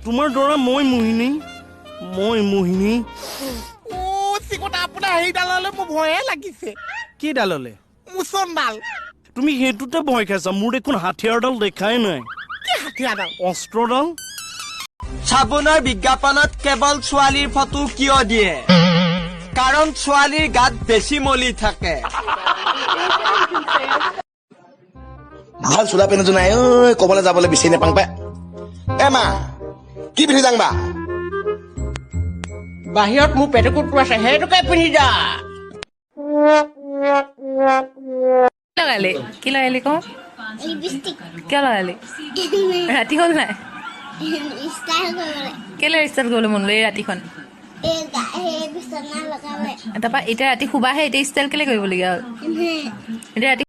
তোমাৰ দৰা মই মোহিনী, মই মোহিনী। অ' চিকটা, আপোনাৰ হেৰিডাললৈ মোৰ ভয়ে লাগিছে। কি ডাললে? মোচনডাল। তুমি সেইটোতে ভয় খাইছা? মোৰ দেখোন হাথিয়াৰডাল দেখাই নাই। কি হাথিয়াৰডাল? অস্ত্ৰডাল। চাবোনৰ বিজ্ঞাপনত কেৱল ছোৱালীৰ ফটো কিয় দিয়ে? কাৰণ ছোৱালীৰ গাত বেছি মলি থাকে। ভাল চোলা পেন্ট এযোৰ নাই ঐ, ক'বলৈ যাবলৈ বিচাৰি নাপাং পাই। এ মা, কি পিন্ধি যাং বা? বাহিৰত মোৰ পেটিকোটটো আছে, সেইটোকে পিন্ধি যা। লগালি কি লগালি কওঁ? লিপষ্টিক। কিয় লগালি? ৰাতি হ'ল নাই? ষ্টাইল কৰিবলৈ। কেলে ষ্টাইল কৰিবলৈ মন গ'ল এই ৰাতিখন? এই সেই বিচনা লগাবলৈ। তাৰপা এতিয়া ৰাতি শুবাহে, এতিয়া ষ্টাইল কেলে কৰিবলগীয়া হ'ল এতিয়া ৰাতি?